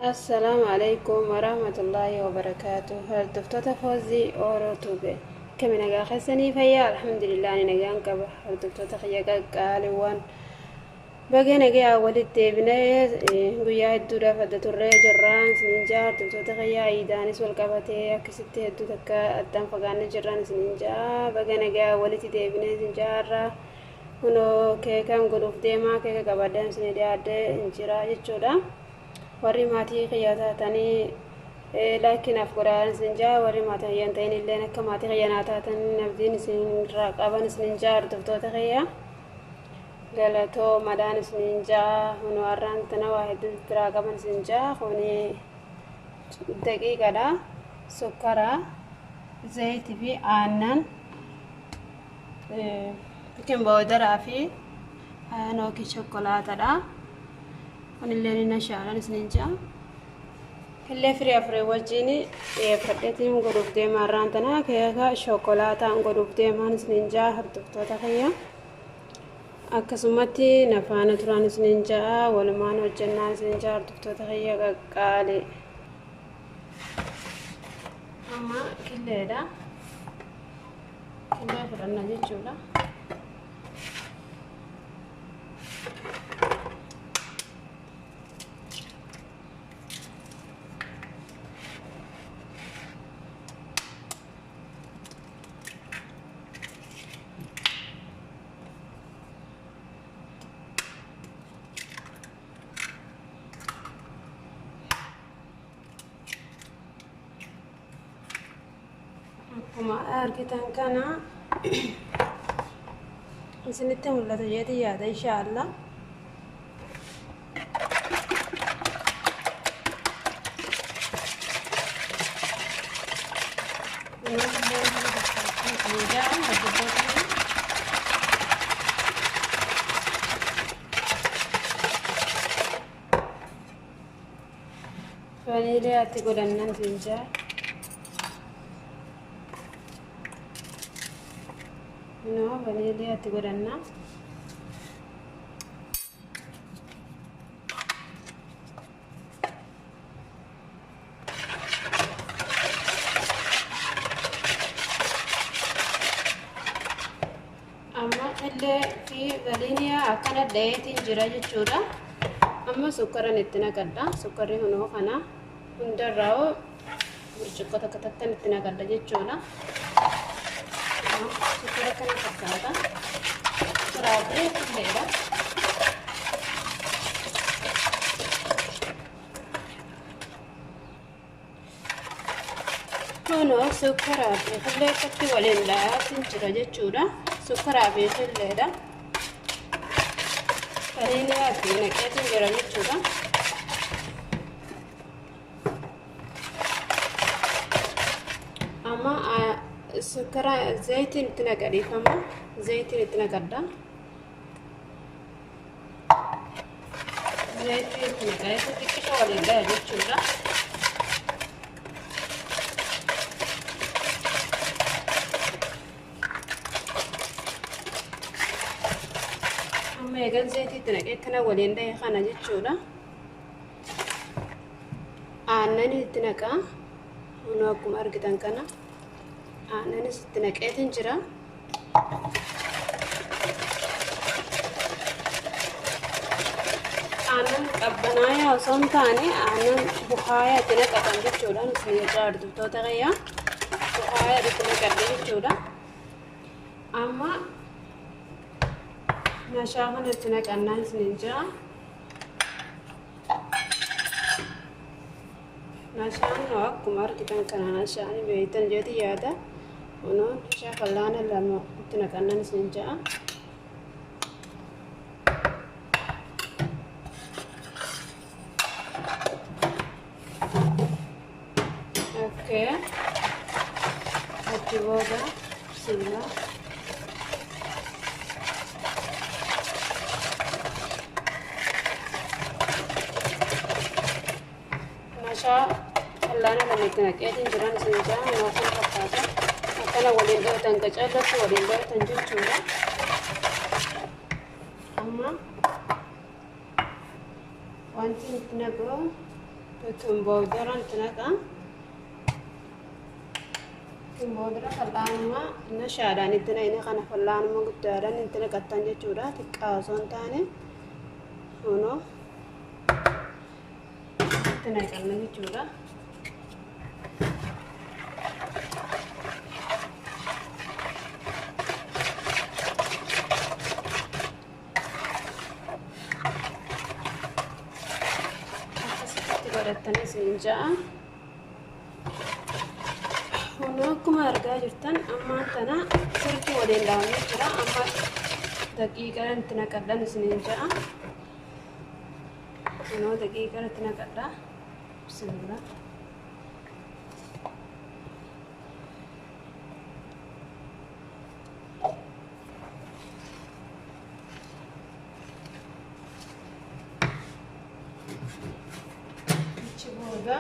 Assalaamu alaikum warahmatullaahi wabarakaatu. Hordoftoota Foozii Ooroo Tuube. Kami nagaa keessanii fayyaa? Alhamdulillah, ani nagaan qaba. Hordoftoota kiyya qaqqaaliiwwan, baga nagaa walitti deebinee. Guyyaa hedduudhaaf adda turree jirraan isiniin jaa. Hordoftoota kiyya, iidaanis wal qabatee akkasitti hedduu takka addaan fagaannee jirraan isiniin jaa. Baga nagaa walitti deebinee isin jaarraa. Kunoo keekaan godhuuf deemaa, keeka qabadhaan isinii dhiyaadhee hin jira jechuudha. Warri maatii kiyyaa taatanii like naaf godhaa isin jaa. Warri maatii kiyyaa hin ta'in illeen akka maatii kiyya naa taatan abdiin isin irraa qaban isin jaa. Hordoftoota kiyya, galatoo madhaan isin jaa. Kunoo har'aan tana waa hedduu biraa qaban isin jaa. Kuni daqiiqadha, sukkara, zayitii fi aannan, baking powderaa fi nookii chokkolaatadha. Kunillee ni nashaalan isinin jaa. Illee firii afurii wajjin dhiyeeffadheetiin godhuuf deema. Har'aan tana keeka shokkolaataan godhuuf deemaan isinin jaa. Hordoftoota kiyya, akkasumatti na faana turaan isinin jaa, walumaan hojjannaa isinin jaa. Hordoftoota kiyya qaqqaali, amma killeedha, killee fudhanna jechuudha. Akkuma argitan kana isinitti mul'ata jeeti yaada, inshaallah. Vaniiliyaatti godhannan sinjaa. No, vaniiliyaatti godhanna. Amma illee fi vaniiliyaa akkana dhayeetiin jira jechuudha. Amma sukkaran itti naqadha. Sukkarri hunoo kana hundarraa burcuqqoo takka takkan itti naqadha jechuudha. Sukkara kana fakkaata. Sukkaraa fi illeedha. Kunoo sukkaraa fi killee akkatti waliin dhahaatiin jira jechuudha. Sukkaraa fi killeedha. Vaniiliyaa itti naqeetiin jira jechuudha. Amma sukkara, zayitiin itti naqadhiifama. Zayitiin itti naqadha. Zayitii itti naqadhee xiqqisha waliin dhaha jechuudha. Amma eegan zayitii itti naqee kana waliin dhahe kana jechuudha. Aannan itti naqaa. Kunoo akkuma argitan kana aannanis itti naqeetiin jira. Aannan qabbanaayaa osoo hin taane aannan buhaayaa itti naqatan jechuudha. Isin hordoftoota kiyya, buhaayaa itti naqadhe jechuudha. Amma nashaa kana itti naqannaa isin jaa. Nashaan akkuma argitan kana nashaan beektan jeeti yaada. Kunoo nashaa fallaana 2 itti naqannan isin ja'a. Okay. Achi booda bismillah. Nashaa fallaana 2 itti naqeetiin jiran isin ja'a. Kunoo kana fakkaata. Akkana waliin dho'atan, qacallatti waliin dho'atan jechuudha. Amma wanti itti naqu Baking powder itti naqa. Baking powder fal'aanuma nashaadhaan itti naqne kana fal'aanuma guddaadhaan itti naqattan jechuudha. Xiqqaa osoo hin taane kunoo itti naqanna jechuudha. Akkasitti godhattanii isin ja'a. Kunoo akkuma argaa jirtan ammaan tana sirriitti waliin dhahamee jira. Amma daqiiqaa itti naqadhan isiniin ja'a. Kunoo daqiiqaa itti naqadha. Bismillah. Achi booda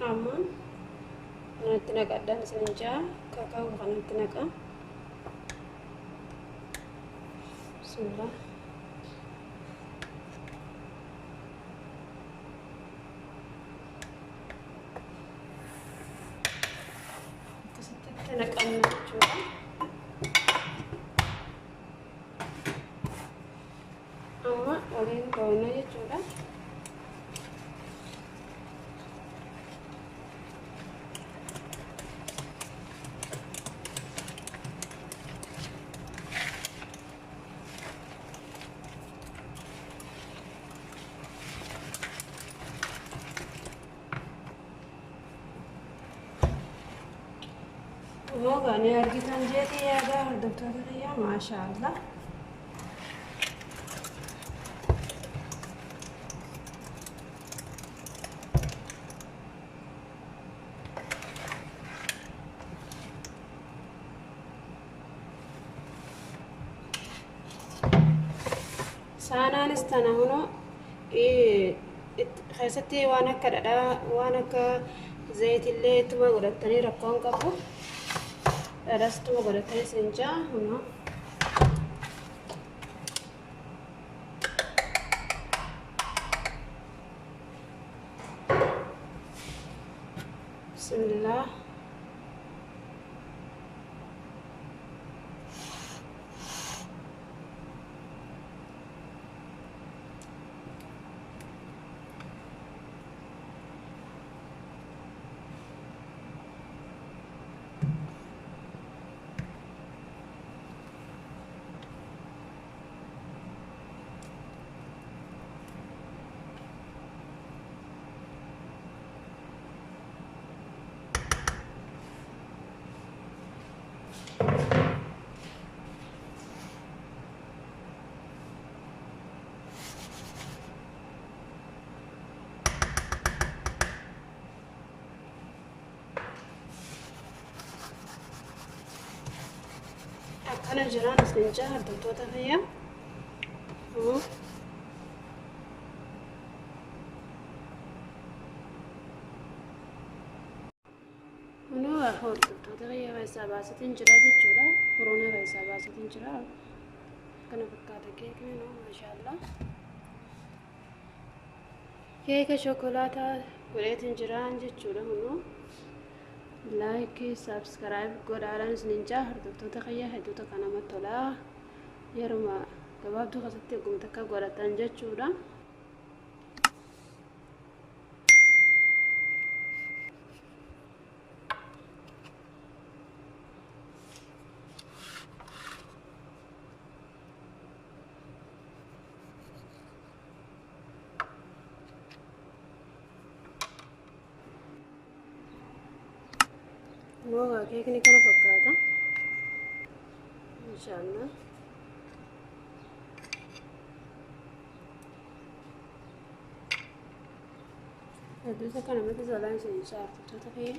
amma kanatti naqadhaan isiniin ja'a. Kakaa'u kanatti naqa. Bismillah. Akkasitti itti naqanna jechuudha. Amma waliin goona jechuudha. Kunoo ni argitan jeetii yaada hordoftoota kiyyaa, maasha Allah. Saanaanis tana hunoo keessatti waan akka dhadhaa, waan akka zayitillee ittuma godhattanii rakkoon qabu. Dhadhaas ittuma godhattanii isin ja'a hunoo. Bismillah. Akkana jiraan isin ja'a hordoftoota kiyya. Kunoo hordoftoota kiyya, keessaa baasatiin jira jechuudha. Furuna keessaa baasatiin jira. Akkana fakkaata keekni noo, maashaallah. Keeka shokolaataa godheetiin jiraan jechuudha kunoo. Like, subscribe godhaadhaan isiniin ja'a hordoftoota kiyya. Hedduuta kan namatti tolaa. Yeruma gabaabduu keessatti eegumta akka godhatan jechuudha. Kunoo keekni kana fakkaata. Inshaallah. Hedduuta kana namatti tolaan isin hordoftoota kiyya.